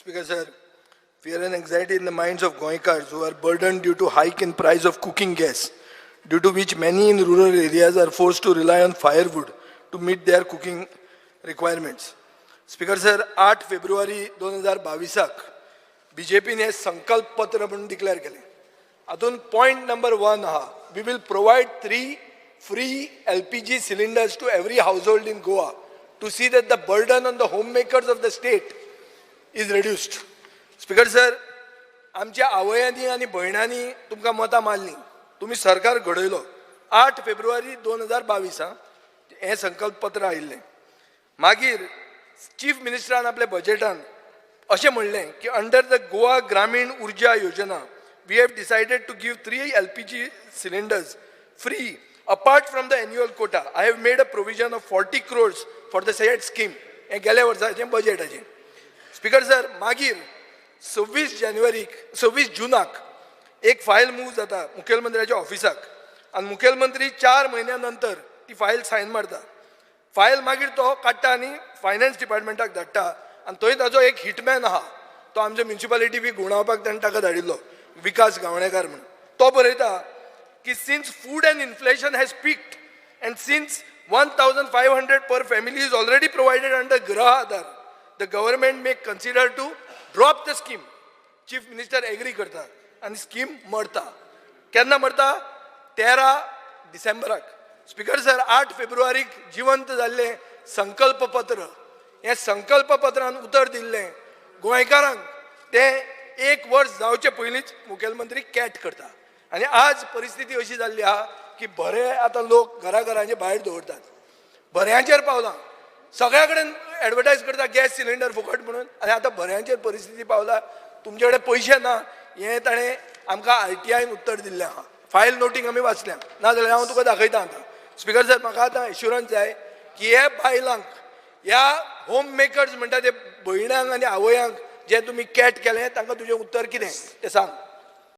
Speaker sir, fear and anxiety in the minds of Goenkars who are burdened due to hike in price of cooking gas, due to which many in rural areas are forced to rely on firewood to meet their cooking requirements. Speaker sir, 8 फेब्रुवारी 2022 बीजेपीन हे संकल्प पत्र म्हणून declare केलें. हातूंत point number one आहा, we will provide three free LPG cylinders to every household in Goa to see that the burden on the home makers of the state is reduced. Speaker sir, आमच्या आवयांनी आनी भयणांनी तुमकां मतां मारलीं, तुमी सरकार घडयलो. 8 फेब्रुवारी 2022 आं हें संकल्प पत्र आयिल्लें. मागीर चीफ मिनिस्टरान आपल्या बजेटान अशें म्हणलें की under the Goa Gramin Urja Yojana, we have decided to give three LPG cylinders free apart from the annual quota. I have made a provision of 40 crores for the said scheme. हें गेल्या वर्साचें बजेटाचें. Speaker sir, मागीर 26 जानेवारीक, 26 जुनाक एक file move जाता मुखेलमंत्र्याच्या ऑफिसाक आनी मुखेलमंत्री 4 म्हयन्या नंतर ती फायल सायन मारता. फायल मागीर तो काडटा आनी फायनान्स डिपार्टमेंटाक धाडटा आनी थंय ताजो एक हिटमॅन आहा, तो आमचे म्युनिसिपालिटी बी घुंवडावपाक ताणें ताका धाडिल्लो, विकास गावणेकार म्हणून. तो बरयता की since food and inflation has peaked and since 1500 per family is already provided under Gruha Aadhar, the government may consider to drop the scheme. Chief minister agree करता आनी स्कीम मरता. केन्ना मरता? 13 डिसेंबराक. स्पीकर सर, 8 फेब्रुवारीक जिवंत जाल्लें संकल्प पत्र, हें संकल्प पत्रान उतर दिल्लें गोंयकारांक, तें एक वर्स जावचे पयलींच मुखेलमंत्री कॅट करता आनी आज परिस्थिती अशी जाल्ली आहा की भरे आतां लोक घरा घरांचे भायर दवरतात. भऱ्यांचेर पावलां. सगळ्या कडेन एडवर्टायज करता गॅस सिलिंडर फुकट म्हणून आनी आतां भऱ्यांचेर परिस्थिती पावला. तुमचे कडेन पयशे ना हें ताणें आमकां आरटीआयन उत्तर दिल्लें आहा. फायल नोटींग आमी वाचल्या, नाजाल्यार हांव तुका दाखयता आतां. स्पीकर सर, म्हाका आतां एश्युरन्स जाय की हे बायलांक, ह्या होम मेकर्स म्हणटा ते भयणांक आनी आवयांक जे तुमी कॅट केलें, तांकां तुजें उत्तर कितें तें सांग.